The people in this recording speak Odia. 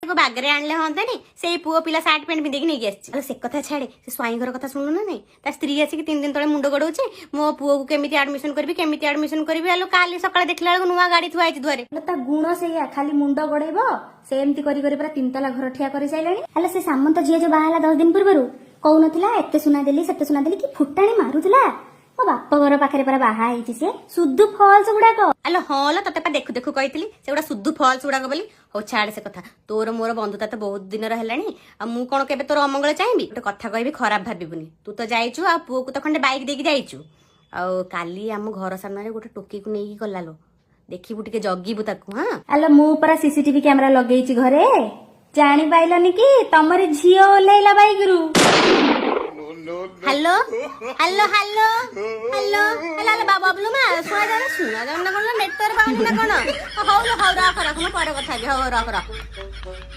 ତାକୁ ବାଗରେ ଆଣିଲେ ହନ୍ତାନି, ସେଇ ପୁଅ ପିଲା ସାର୍ଟ ପ୍ୟାଣ୍ଟ ପିନ୍ଧିକି ନେଇକି ଆସିଛି। ଆଲୋ, ସେ କଥା ଛାଡେ, ସେ ସ୍ୱାଇଁ ଘର କଥା ଶୁଣୁ ନା ନାଇଁ? ତା ସ୍ତ୍ରୀ ଆସିକି 3 ଦିନ ତଳେ ମୁଣ୍ଡ ଗଡଉଛି, ମୋ ପୁଅକୁ କେମିତି ଆଡମିସନ କରିବି, କେମିତି ଆଡମିସନ କରିବି। ଆଲୋ, କାଲି ସକାଳେ ଦେଖିଲା ବେଳକୁ ନୂଆ ଗାଡି ଥୁଆ ହେଇଛି ଦୁଆରେ। ଆଲୋ, ତା ଗୁଣ ସେଇଆ, ଖାଲି ମୁଣ୍ଡ ଗଡେଇବ। ସେ ଏମିତି କରି କରି ପୁରା ତିନିତାଲା ଘର ଠିଆ କରି ସାରିଲାଣି। ହେଲେ ସେ ସାମନ୍ତ ଝିଅ ଯୋଉ ବାହା ହେଲା 10 ଦିନ ପୂର୍ବରୁ, କହୁନଥିଲା ଏତେ ସୁନା ଦେଲି, ସେତେ ସୁନା ଦେଲି, କି ଫୁଟାଣି ମାରୁଥିଲା। ମୋ ବାପ ଘର ପାଖରେ ପରା ବାହା ହେଇଛି ସେ। ସୁଦୁ ଫଲ୍ସ ଗୁଡାକ। ଆଲୋ ହଁ ଲୋ, ତତେ ପା ଦେଖୁ ଦେଖୁ କହିଥିଲି ସେଗୁଡା ସୁଦୁ ଫଲ୍ସ ଗୁଡାକ ବୋଲି। ହଉ ଛାଡେ ସେ କଥା। ତୋର ମୋର ବନ୍ଧୁତା ତ ବହୁତ ଦିନର ହେଲାଣି, ଆଉ ମୁଁ କଣ କେବେ ତୋର ଅମଙ୍ଗଳ ଚାହିଁବି? ଗୋଟେ କଥା କହିବି, ଖରାପ ଭାବିବୁନି। ତୁ ତ ଯାଇଛୁ ଆଉ ପୁଅକୁ ତ ଖଣ୍ଡେ ବାଇକ୍ ଦେଇକି ଯାଇଛୁ। ଆଉ କାଲି ଆମ ଘର ସାମ୍ନାରେ ଗୋଟେ ଟୋକିକୁ ନେଇକି ଗଲା ଲୋ। ଦେଖିବୁ, ଟିକେ ଜଗିବୁ ତାକୁ, ହଁ। ଆଲୋ, ମୁଁ ପରା ସିସିଟିଭି କ୍ୟାମେରା ଲଗେଇଛି ଘରେ। ଜାଣି ପାଇଲନି କି? ତମର ଝିଅ ଓହ୍ଲେଇଲା ବାଇକରୁ। Hello hello hello hello hello hello, Bablu ମା, ଶୁଣା ଯାଉନି, ଶୁଣା ଯାଉନି ନା କଣ? ନେଟୱାର୍କ ପାଉନି ନା କଣ? ହଉ ଲୋ, ହଉ, ରଖ ରଖ, ମୁଁ ପରେ କଥା ହେବି। ହଉ, ରଖ ରଖ।